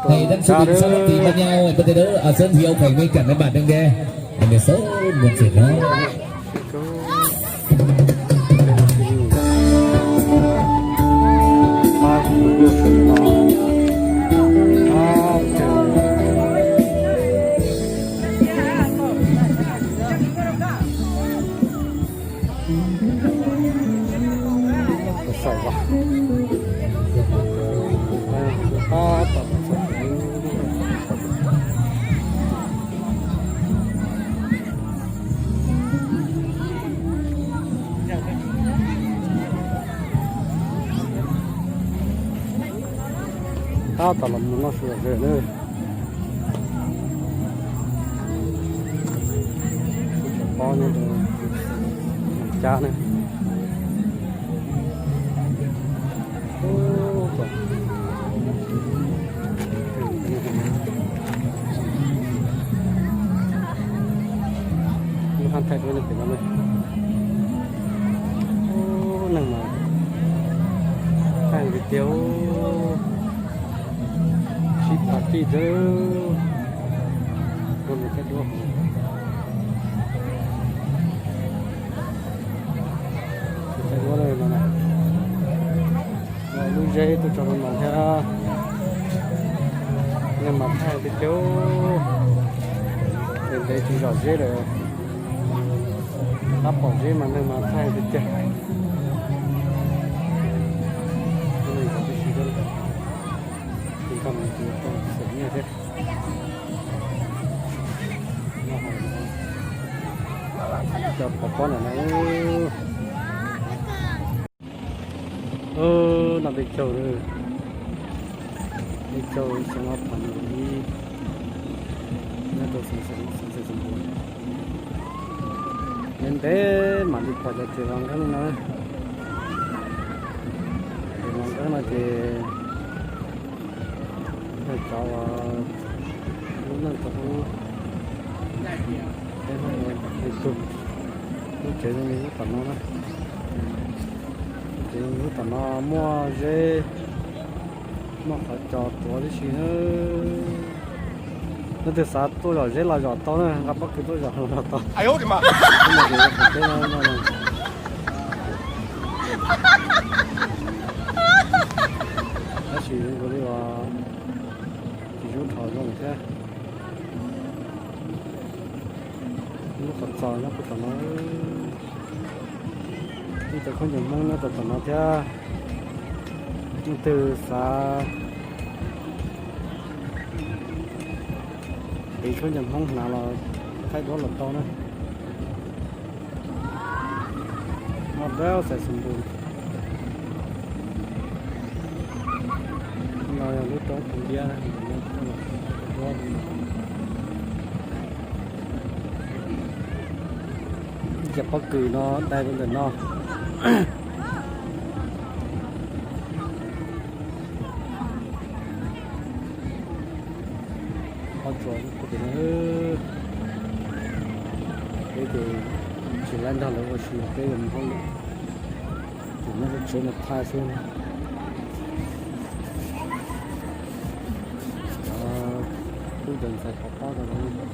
Này, đang sự tình sau thì bên nhau, bên tay đỡ, à, Sơn thì ông phải ngay cẳng cái bạn đang ghe. Em để số buồn chuyện đó. Tab tom los mus noj su zom zaws na. Pob nyob rau cab na. Lub hab thaij duab nyob pem no na. Neeg mas thaij tiag tiag, sib pab tij xwb. Ua mus thaij duab, thaij duab no, lub zeb tuaj tso rau no thiab. Neeg mas thaij tiag tiag, ntev ntev tsis zom zeb lawm, tab pom zeb mas neeg mas thaij tiag tiag. Tus neeg zov tib si thiab, tus nkag mus tus tau xeem nyiaj thiab. Cov pov pob ntawm no. Noj peb caug, peb caug xyoo ob phav nees nkaum ib, nyob rau xeev Xeev Khuam. Ntev ntev mam li pom cov tsev vov nqeeb no. Tsev vov nqeeb no ces yog cov uas lub neej thaum ub peb Hmoob ua ib tug. Lub tsev zoo li lub tom no na. Lub tsev zoo li lub tom no muaj zeb, muaj qhov cos tuav tib si na. Leej twg xav tuaj zom zeb los zom tau na, nqa pob kws tuaj zom los zom tau. Tab sis zoo li uas tsis zub dhos zoo thiab. Lub qhov txos nyob puag tom no. Ib cov khaub ncaws Hmoob nyob tom tom no thiab. Leej twg xav ev khaub ncaws Hmoob hnav los thaij duab los tau na. Noj dawb xais xus npus. No yog lub roob Phu Npiab. Ib cov pob kws no dai rau ntawm no. Ob tsuas pem no, peb ces tsis laib nrog lawv ua si, peb yuav mus hauj lwm, ces nyob rau tsev no thaij xwb. Cov tub cov ntxhais pov pob rau no.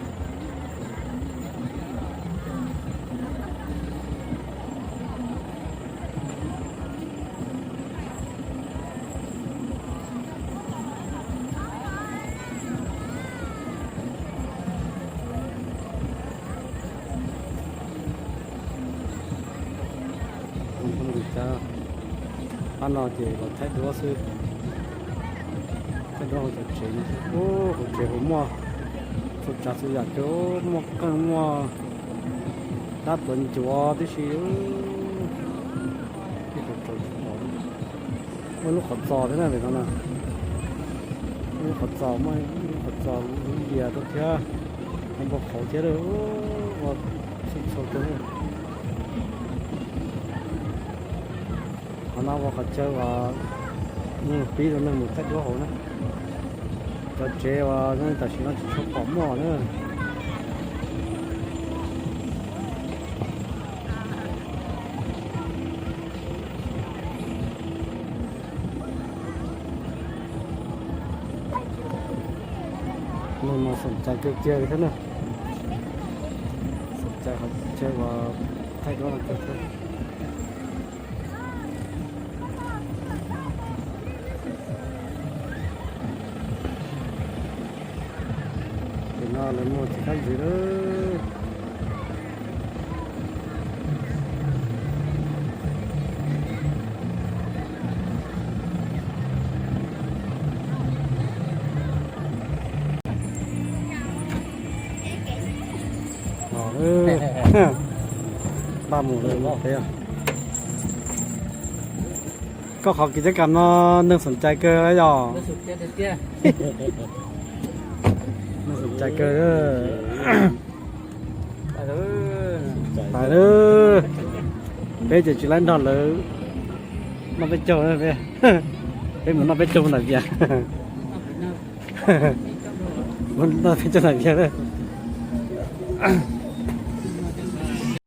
Pab no ces los thaij duab xwb. Thaij duab hauv cov tsev no xwb. Hauv tsev hauv muaj txhua tsav txhua yam, muaj qeej muaj dab tuav ncuav tib si. Muaj lub qhov txos thiab na, pem no na. Muaj lub qhov txos, muaj lub qhov txos lub dias rau thiab, npau qhauv thiab, ua txhua txhua rau. Qhov no ua qhov chaw uas pib rau neeg mus thaij duab hauv na. Cov tsev uas zoo tam sim no tsis tshua pom muaj na. Mas xoom cai kawg kiag li thiab na. Xoom cai qhov chaw uas thaij duab no kawg thiab. Tim no lawv muag tsis kab ntxiv lawm. Npaj mus lawm. Koj qhov kis cab kam no neeg xoom cai kawg yog. Neeg xoom cai kawg. Pais lawm. Peb ces tsis laib nrog lawv noj peb caug, peb mus noj peb caug ntawm tias, noj peb caug ntawm tias.